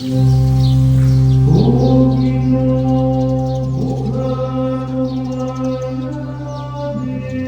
O Ginoo, bughan og mga labi.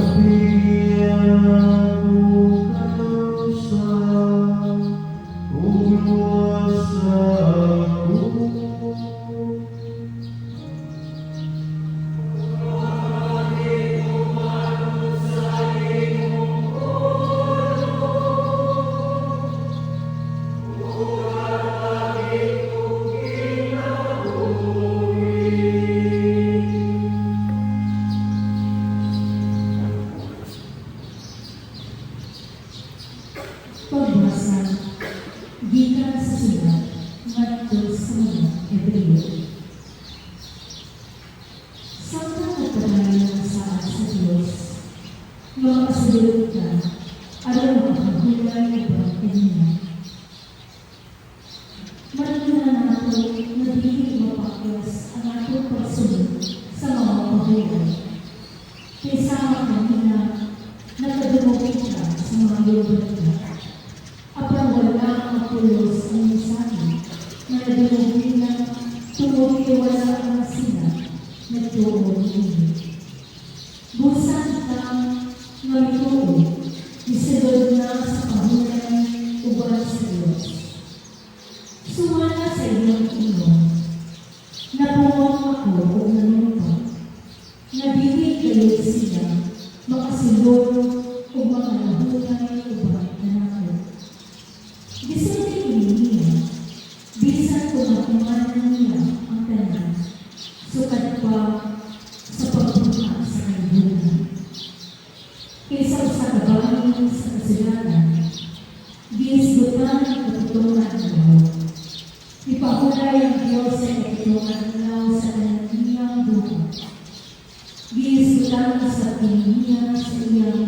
Ako kanus-a, ug luwasa ako. Pagbasa gikan sa sulat ngadto sa mga Hebreo. Samtang nagpadayon ang saad sa Dios, makasulod ka aron makapahulay uban kaniya. Matud-an nato nga dili mapakyas ang atong pagsulod sa mga pahulay. Kay sama kanila, nakadungog kita sa maayong balita. Apan wala mapulos ang mensahe nga nadungog nila tungod kay wala man sila nagtuo niini. Busa kita nga mituo, misulod na sa pahulay uban sa Dios. Sumala sa iyang ingon, "Napungong ako ug nanumpa nga dili gayud sila makasulod ug makalahutay uban kanako." Gisulti kini niya, bisan kung matumanan niya ang tanan, sukad pa sa pagbuhat sa kalibutan. Kay sa usa ka bahin sa kasulatan, gihisgutan ang ikapitong adlaw. Ipahulay ang Dios sa ikapitong adlaw sa tanan niyang buhat. Gihisgutan usab kini niya sa iyang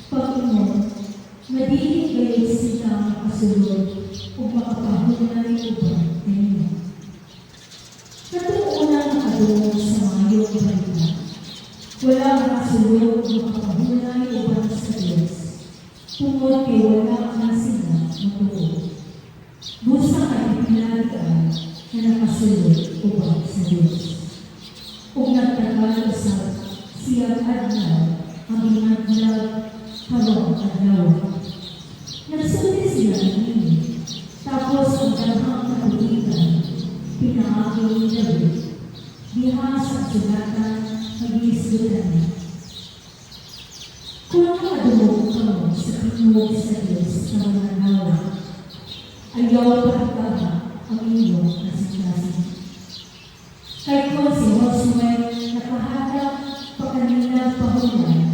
pag-ingon nga dili gayud sila makasulod ug makapahulay uban kaniya. Katong unang nakadungog sa maayong balita, wala makasulod ug makapahulay uban sa Dios, tungod kay wala man sila matuo. Busa kay pipila diay nga nakasulod uban sa Dios. Ug nagtagal usab siyam adlaw ang ginadlag karong adlaw. Nagsulti sila niini, tapos ang daghang katuigan pinaagi ni David diha sa kasulatan nga gihisgutan niya. "Kung nakadungog kamo sa tingog sa Dios karong adlaw, ayaw pahikaha ang inyong kasing-kasing." Kay kung si Josue nakahatag pa kanila pahulay,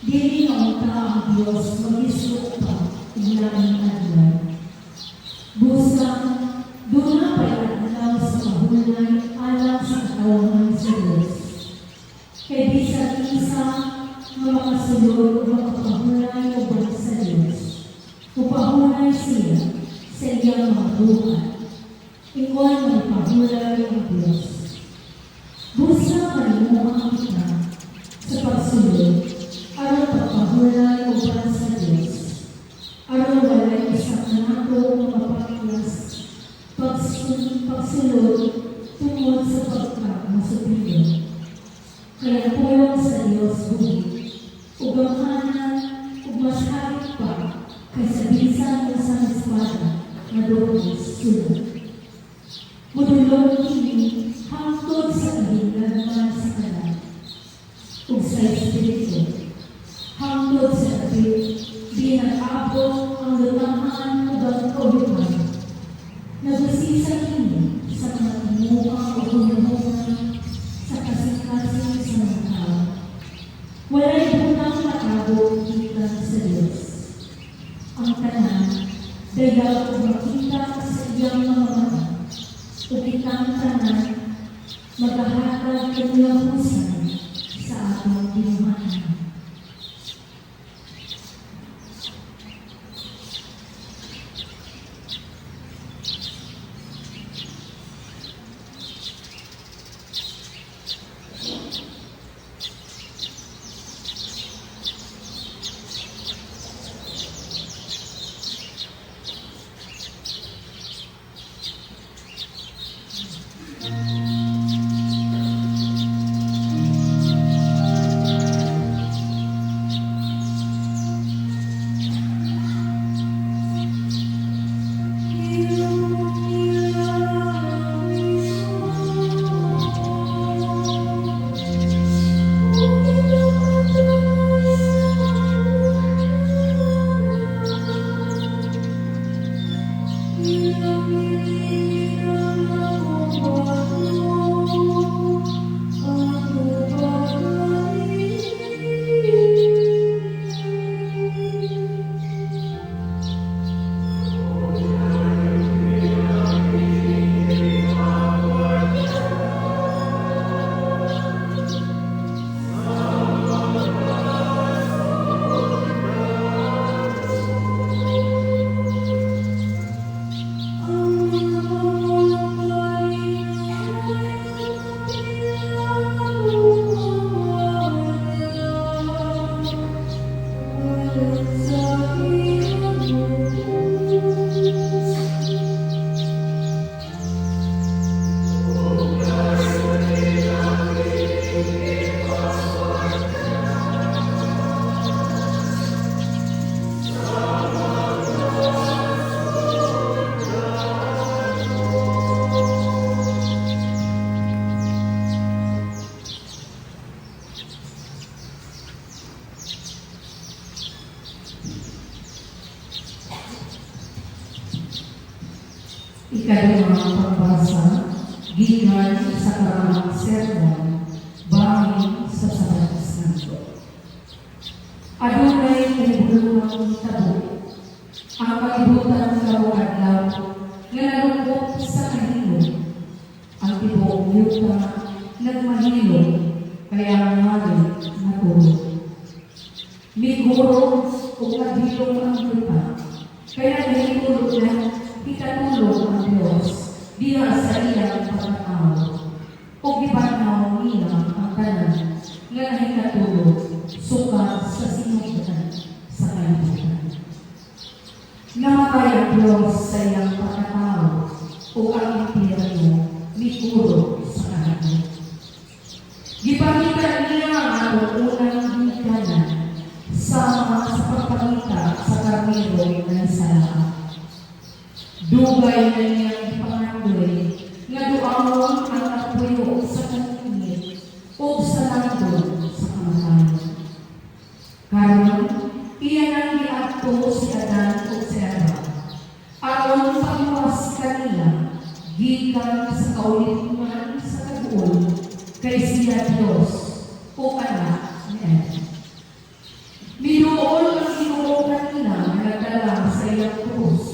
dili na unta ang Dios mag-isgot pa og laing adlaw. Busa, duna pa'y adlaw sa pahulay alang sa katawhan sa Dios. Kay bisan kinsa nga makasulod ug makapahulay uban sa Dios, mupahulay siya sa iyang mga buhat, ingon nga mipahulay ang Dios. Busa kalimuha kita sa pagsulod aron pagpahulay uban sa Dios, aron walay usa kanato nga mapakyas pagsulod tungod sa pagka-masupilon. Kay ang pulong sa Dios buhi, ug gamhanan, ug mas hapit pa kaysa bisan unsang espada nga doble sulod. Mudulom kini hangtod sa kahinlalman sa kalag ug sa espiritu, hangtod sa dapit diin nag-aabot ang lutanghan ug ang kauyuhan. Nagusisa kini sa mga tinguha ug hunahuna sa kasing-kasing sa mga tao. Walay butang natago gikan sa Dios. Ang tanan dayag ug makita sa iyang mga mata, ug kitang tanan magahatag kaniya husay sa atong binuhatan. Ikaduhang pagbasa gikan sa Karamang Sermon bahin sa Sabat Santo. Adunay kahibuluhang nitabo ang kalibutan karong adlaw nga nalukop sa kahilom. Ang tibuok yuta nagmahilom kay ang hari natulog. Migurog ug naghilom ang yuta kay nagahitulog na hikatulog ang Dios diha sa iyang pagkatao ug gibanhaw niya ang tanan nga nahikatulog sukad sa sinugdan sa kalibutan. Namatay ang Diyos sa iyang pagkatao ug ang impyerno mikurog sa kahadlok. Gipangita niya ang atong unang ginikanan sama sa pagpangita sa karnero nga nasala. Dugay na niyang gipangandoy nga duamon ang nagpuyo sa kalinit ug sa landong sa kamatayon. Karon, iya nang giadto si Adan ug si Eva aron pagluwas kanila gikan sa kaulitungan sa kaguol, kay siya Dios ug anak ni Eva. Miduol ang Ginoo kanila nga nagdala sa iyang krus,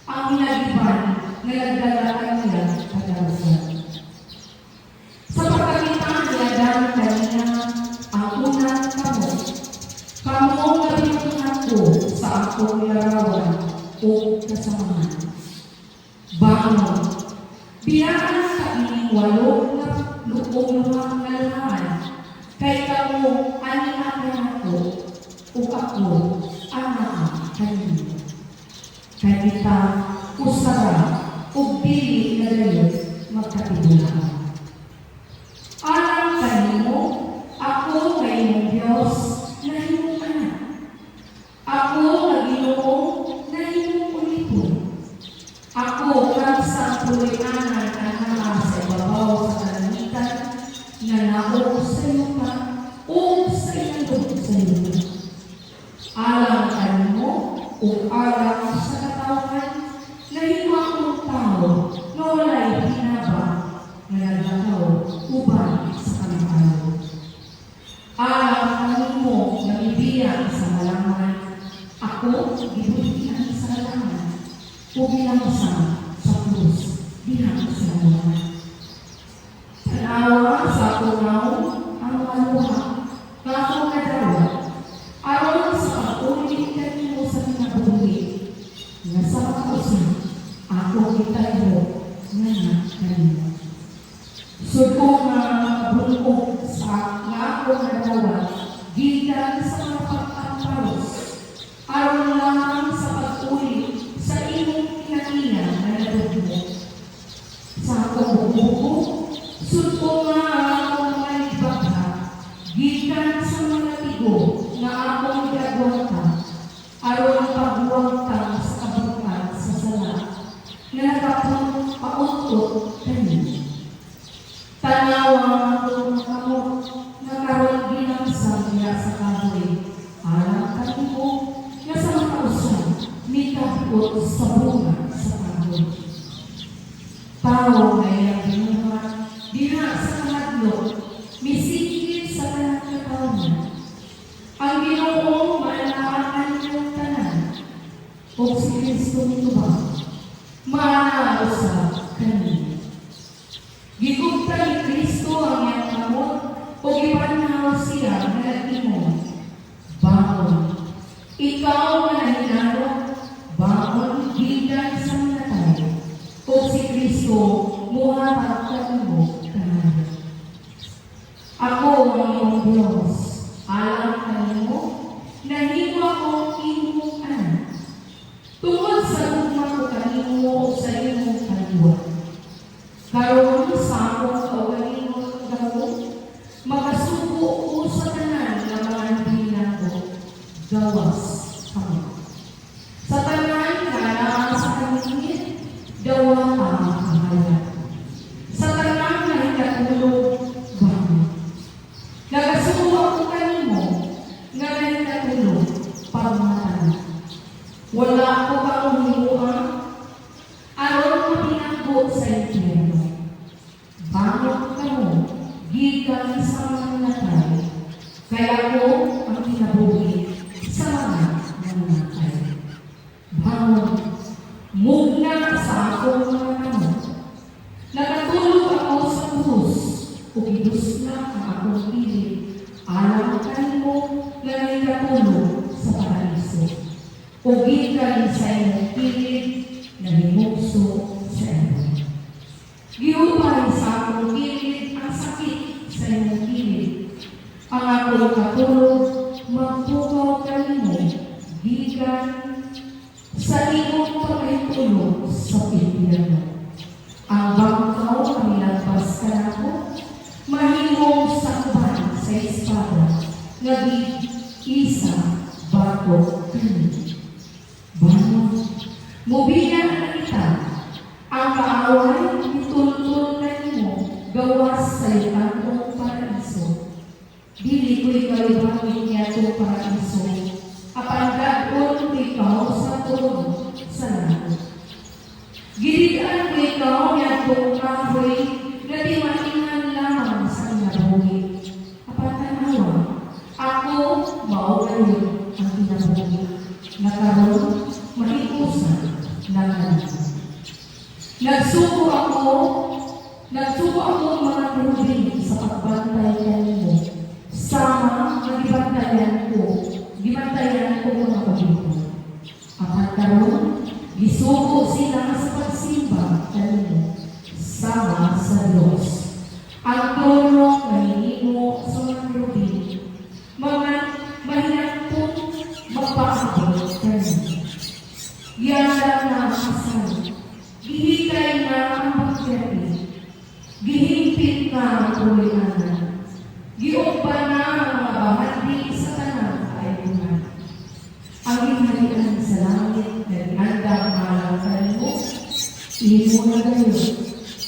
ang hinagiban nga nagdala kanila kagawasan. Sa pagkakita ni Adan kaniya ang unang kamot, kamo nga binuhat ko sa akong larawan ug kasamahan. Bangon, biyaan sa ining walo nga luong luha nga luhaan, kay kamo ani kanako ug ako anaa kaninyo. Kay kita usa ra ug dili na dayon magkatigulaan. Alang kanimo, ako nga imong Dios nahimong anak. Ako nga Ginoo nahimong ulipon. Ako kang sa puloy-anan anaa sa ibabaw sa kalangitan nga naog sa yuta ug sa inalog sa yuta. Alang kanimo ug alang sa katawhan, nahimo akong tao nga walay hinaba nga naglakaw uban sa kamatayon. Alang kanimo nga mibiya sa malangan, ako gibultian sa halangan ug gilamsang sa krus diha sa malangan. Tanawa sa akong nawong ang mga luha nga akong nadawat aron sa pag-uli kanimo sa kinabuhi nga sa makausa ako gitaylo nga na kanimo. Sud-o nga mga sa nga akong nadawat gikan sa mga pagpamparos aron lamang sa pag-uli sa imong kinaiya nga nadugmok. Sa akong buko, sud-o nga akong mga libaka gikan sa mga tigo nga akong giagwanta aron pagwangtang sa kabug-at sa sala nga nakapauntot kanimo. Tanawa ang akong mga kamot nga karon ginamsang niya sa kahoy alang kanimo nga sa makausa mikabot sa bunga sa kahoy. Tao nga iyang ginuhat diha sa kahadlok misikit sa tanang katawhan. Ang Ginoo maanaa kaninyong tanan ug si Kristo mitubang, maanaa usab kaninyo. Gigugta ni Kristo ang iyang kamot ug gipanhaw siya nga nag-ingon, "Bangon. Ikaw nga nahinanok, bangon gikan sa natay." Ug si Kristo muhatag kanimo kanayon. Ako ang iyong Diyos. Alang kanimo, nahimo akong imong anak. Tungod sa gugma ko kanimo ug sa imong kaliwat. Karon sa akong kaugalingon gahom, makasugo ko sa tanan nga mga nako gawas kamo. Sa tanan nga naa sa kalingit, dawata ang kahayag. Sa tanan nga hikatulog, bangon. Nagasugo ako kanimo nga nahikatulog, pagmata. Wala ko kamo himua aron katulog sa paraiso. O gikan sa imong kilid, nahimugso sa imo. Gihupay sa akong kilid ang sakit sa imong kilid. Ang akong katulog magpukaw kanimo gikan sa imong pagkahitulog sa impyerno. Ang bangkaw nga milagpas kanako, mahimong sakban sa espada nga gi-isa batok kanimo. Banwa, mubiya na kita, ang kaaway mitultol kanimo gawas sa yukantong paraiso. Dili ko ikaw ibangin niya paraiso, apan dad-on ko ikaw sa trono sa langit. Gidid-an ko ikaw niadtong kahoy nga timaingan lamang sa kinabuhi. Apan tanawa, ako mao gayud ang kinabuhi nga karon mahikusan na kanimo. Nagsuko ako mga kerubin sa pagbantay kanimo. Sama nga gibantayan ko mga kabito. Apan karon, gisuko sila sa pagsimba kanimo sama sa Dios. Ang trono nga hinimo sa mga kerubin, mga mahinangpong magpaabot kanimo. Giandam na ang kasal, gihikay na ang bangkete, gihimpit na ang puloy-anan, giugba na ang mga bahandi sa tanang kaayuhan. Ang gingharian sa langit nga giandam alang kanimo, imo na gayud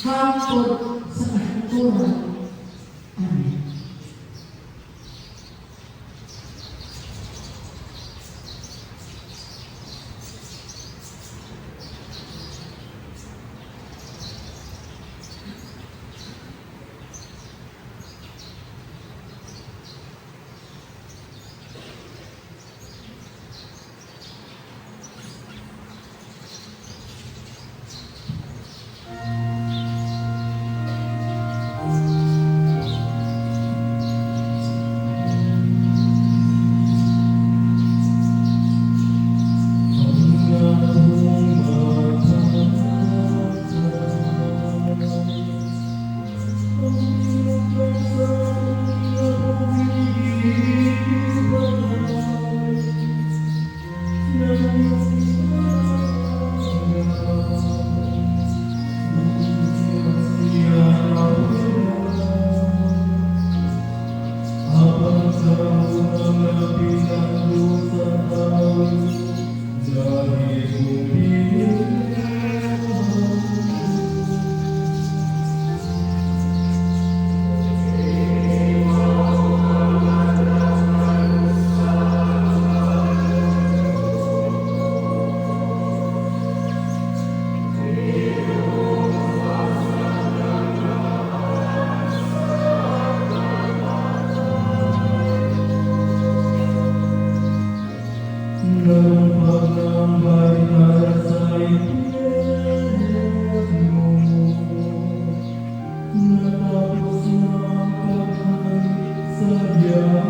hangtod sa kahangturan. Amen. Ang akong mata ang hinugdan sa akong kinabuhi banay ng siya apan sa mga bilanggo sa tao dahil mong. Nganong paglambay para sa impyerno, natapos na ang paghari sa Yawa.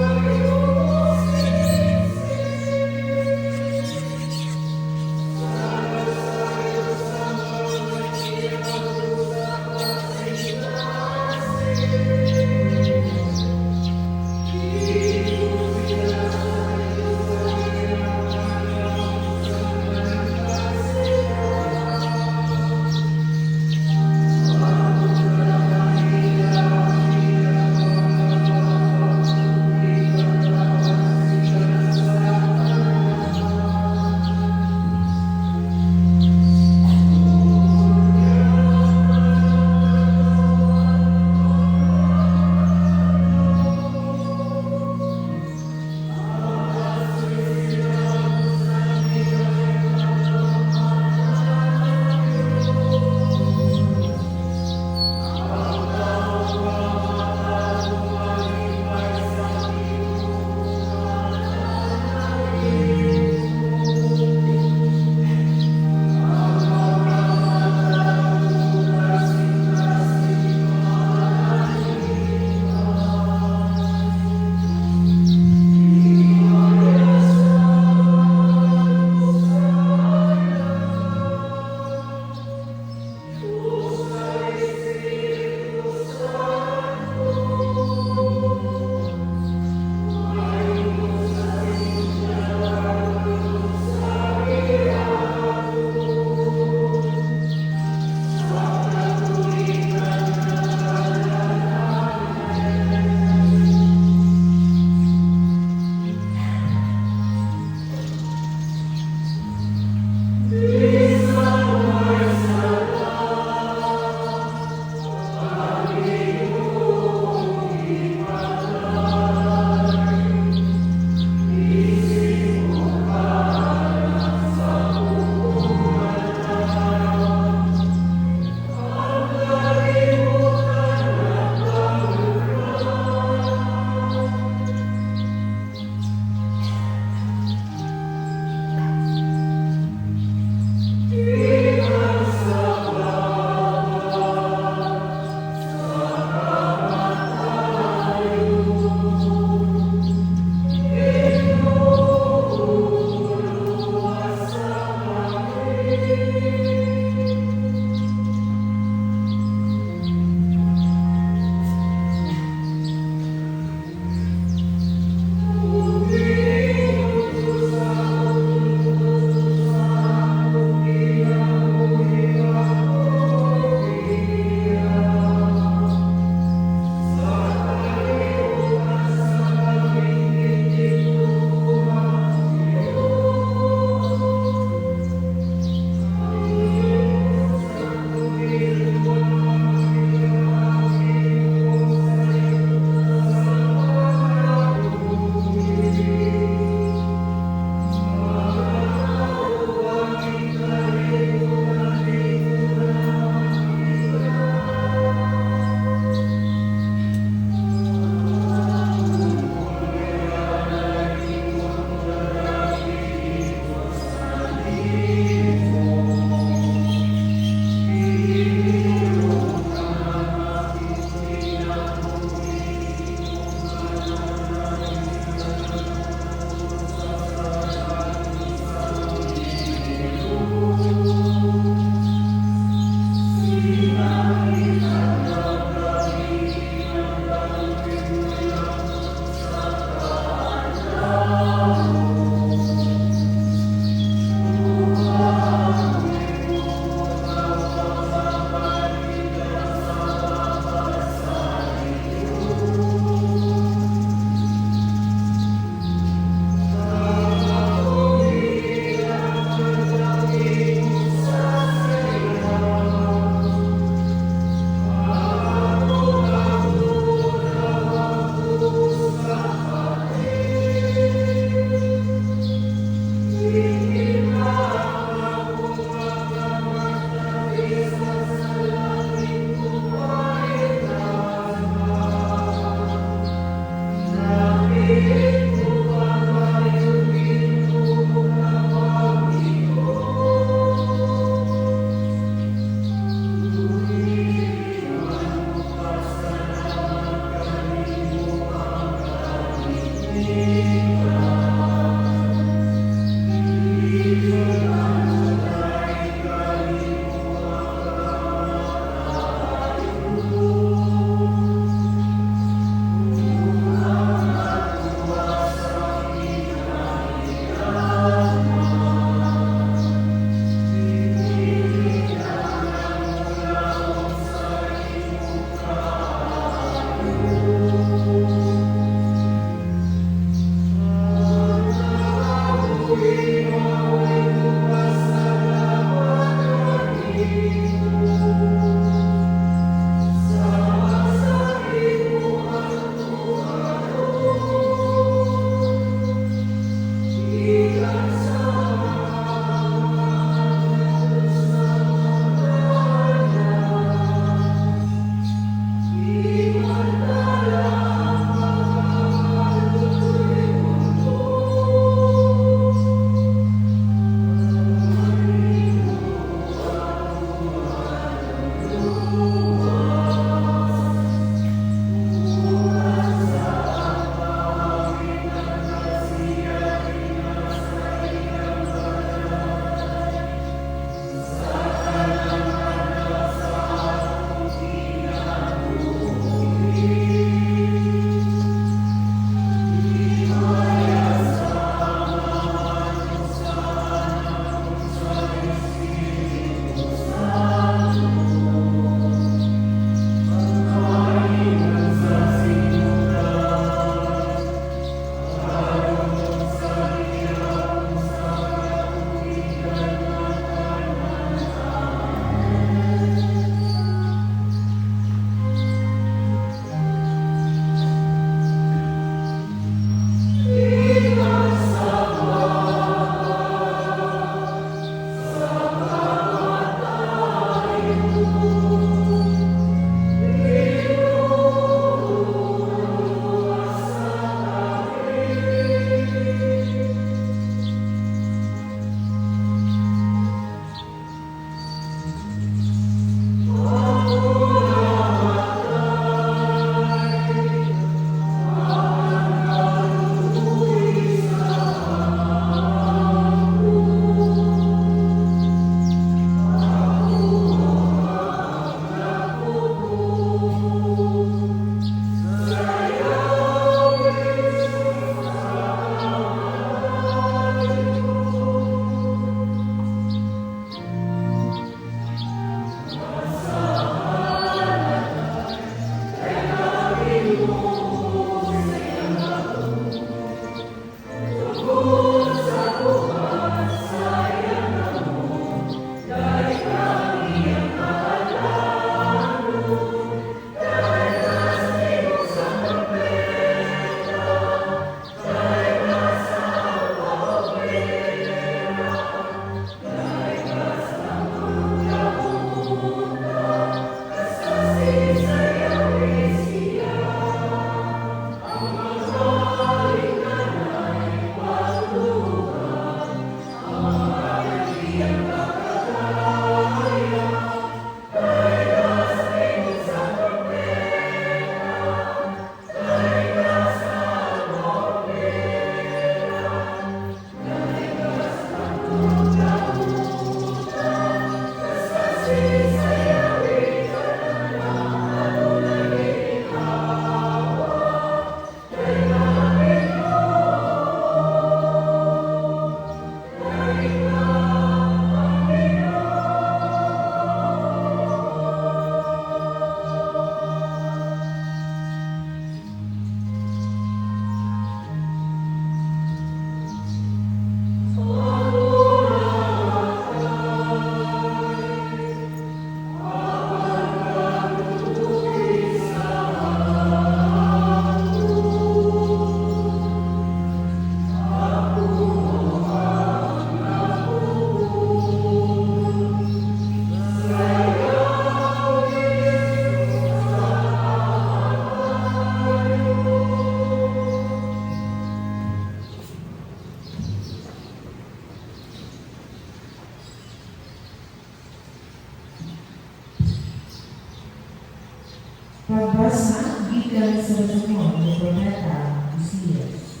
sa sermon ni Propeta Osias.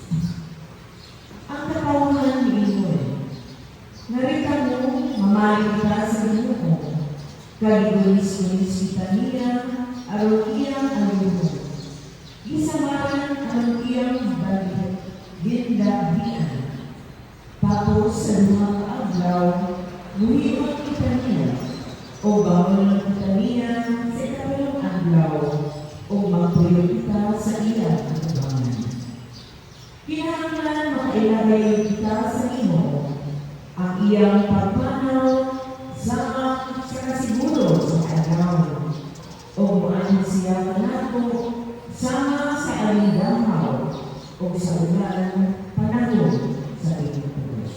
Ang katawhan niingon, "Narita mo, mamali kita sa Ginoo, kag gigulis-gulis kita niya aron iyang ayuhon. Gisamaran aron iyang gindahian. Tapos sa 2 ka adlaw, buhion kita niya, o bangonon kita niya sa ikatulong adlaw, o magpuyo kita sa iya atubangan." Kinahanglan makaila kita sa Ginoo. Ang iyang pagpanaw sama sa kasiguro sa kaadlaw. O muanhi siya kanato sama sa alingahaw o sa ulan panahon sa tingtubos.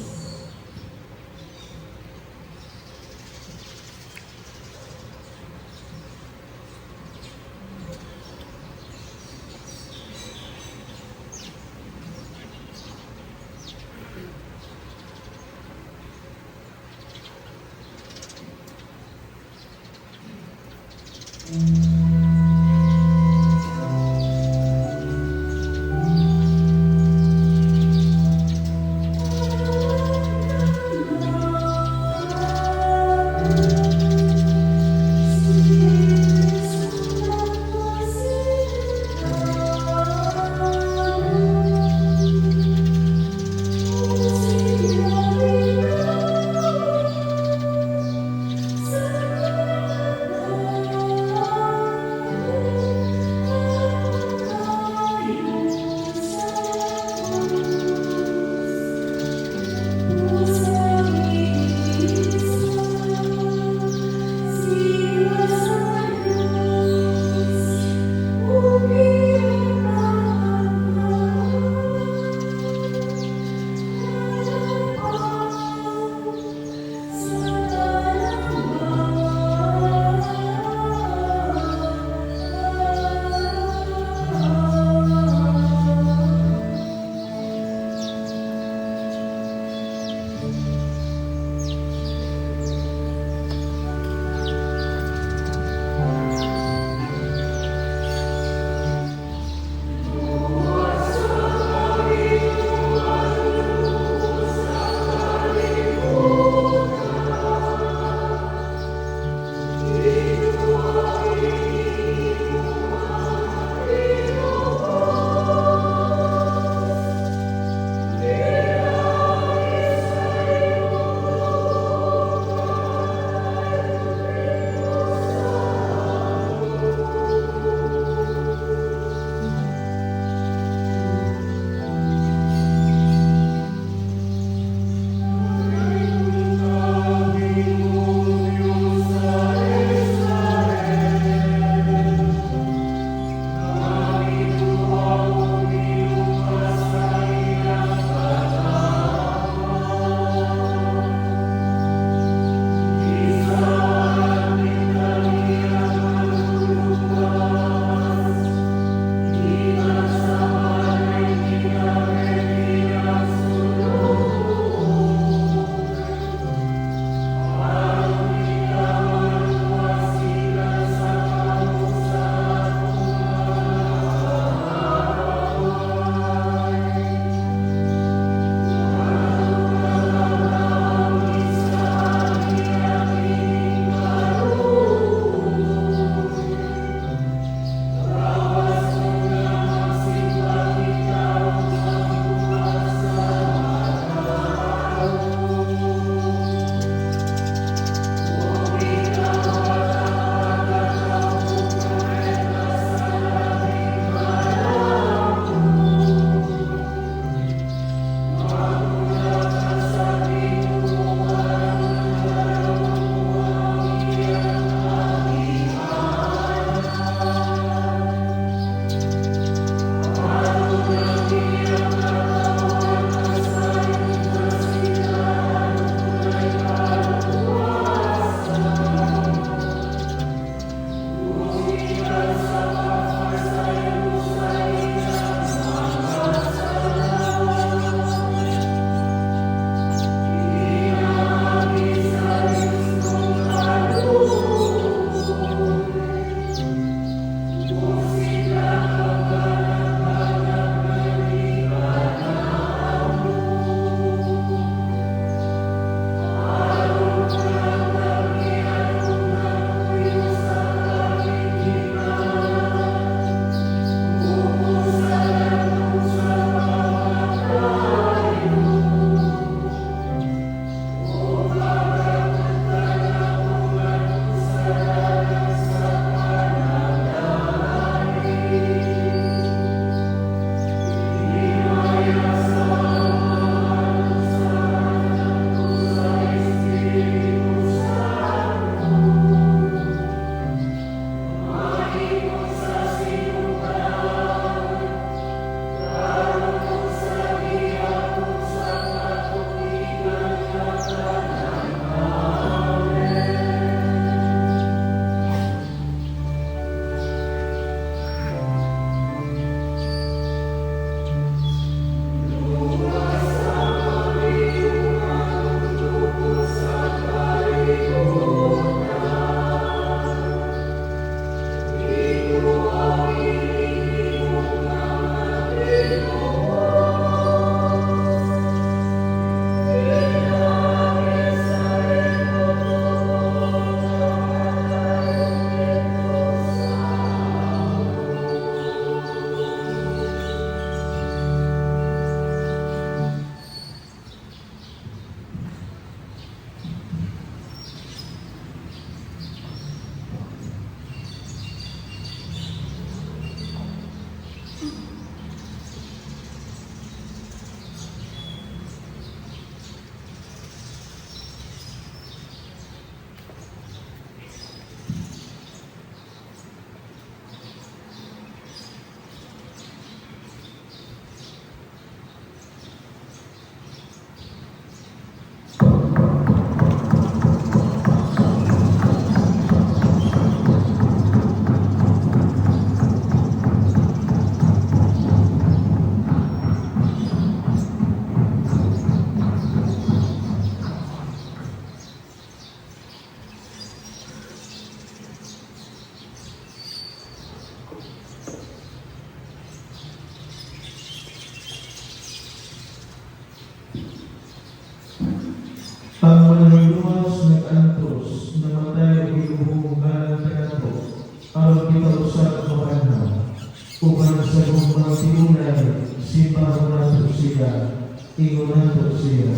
Ingon nato siya,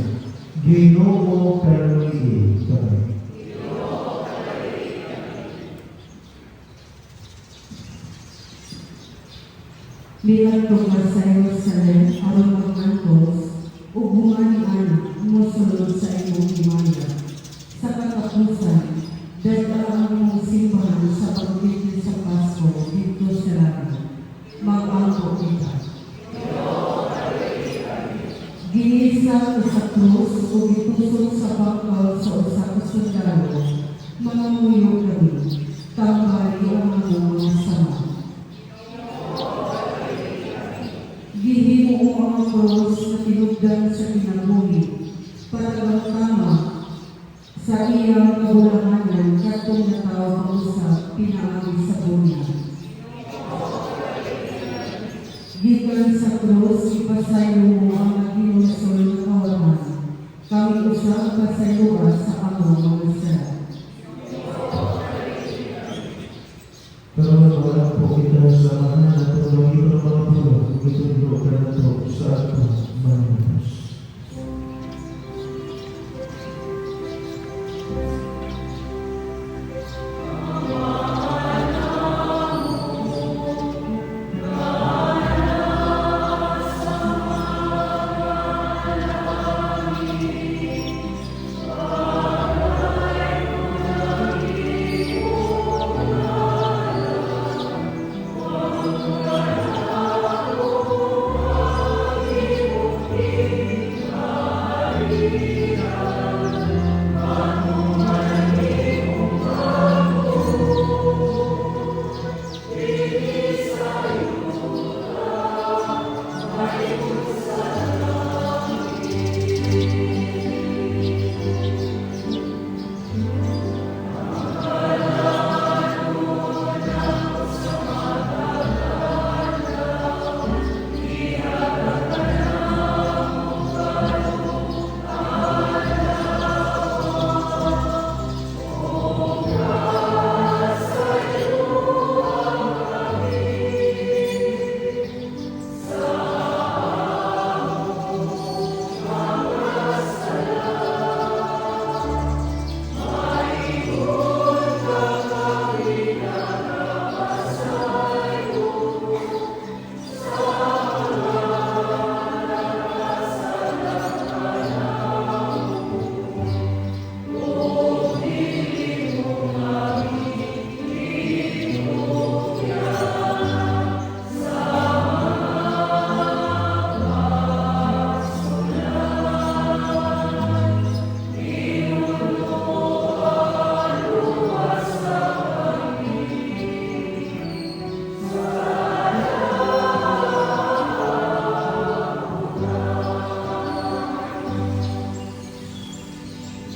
Ginoo, kaluy-i kami. Miadto ka sa Jerusalem aron mag-antos, ug bunga niana mosulod sa imong himaya. Sa katapusan, dad-a ang imong simbahan sa pagpili sa Pasko didto sa langit. Mag-ampo kita. Gihisa ka sa krus ug gitusok sa bangkaw sa usa ka sundalo, mangamuyo kami, tambali ang among mga sama. Gihimo mo ang krus na tinubdan sa kinabuhi, para tama sa iyang kabulahanan kadtong natawo ka usab pinaagi sa bunyag. Gikan sa krus, ipasaylo mo ang naghinulsol na kawatan. Kami usab pasayloa sa among mga sala. Karon wala po kita sa mahal na tulong mga pulong, itudlo kanato sa atong Manunubos.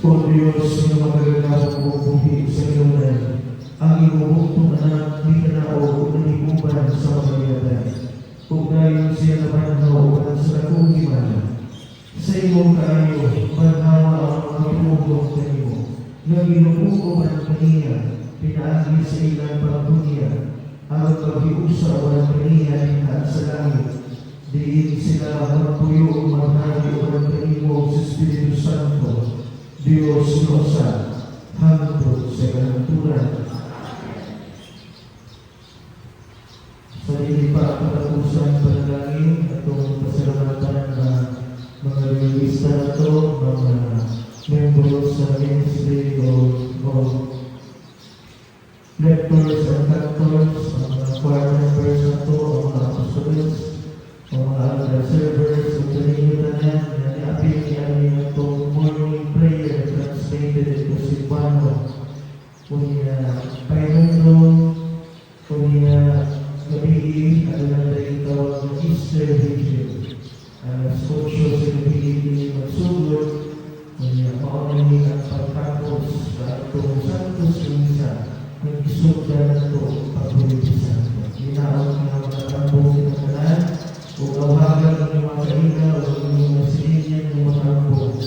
O Diyos, nga makagagahom ug buhi sa kanunay, ang imong bugtong Anak mitanaog ug nahiguban sa mga liyatan. Ug dayon siya nabanhaw uban sa dakong himaya. Sa imong kaayo, banhawa ang mga tumugong kanimo, nga ginuuban kaniya, pinaagi sa ilang pagdunya, aron paghiusa uban kaniya dinha sa langit. Diin sila magpuyo ug maghari uban kanimo sa Espiritu Santo, Diyos nga usa, hangtod sa kahangturan. Sa dili pa katapusan panalangin, atong pasalamatan na mga relista nato, mga membro sa ministry of lectors and cantors, ang mga choir members nato, ang mga apostles, ang mga altar servers, ug kaninyo tanan nga niapil niini atong morning prayer translated into Cebuano. Unya Painundong, unya gabii, aduna tay tawag nga Easter Vigil. Alas 8 sa gabii kini magsugod, unya mao na ni ang pagtapos sa atong Santos Misa nga gisugdan nato pag-Huwebes Santo. Hinaot nga makatambong kita tanan ug awhagan inyong mga kaila ug inyong mga silingan nga makatambong.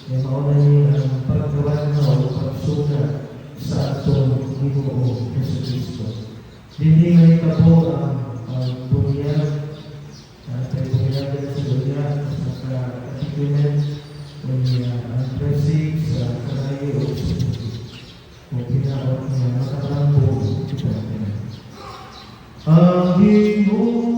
Nga mao na ni ang pagkabanhaw o pagsugda sa atong Ginoo Hesus Kristo. Dinhi mahitabo ang bunyag, kay bunyagan sa bunyag sa ka Clement, unya ang blessing sa kanayo ug sa bukid. Kung hinaot nga makatambo kita. Ang Ginoo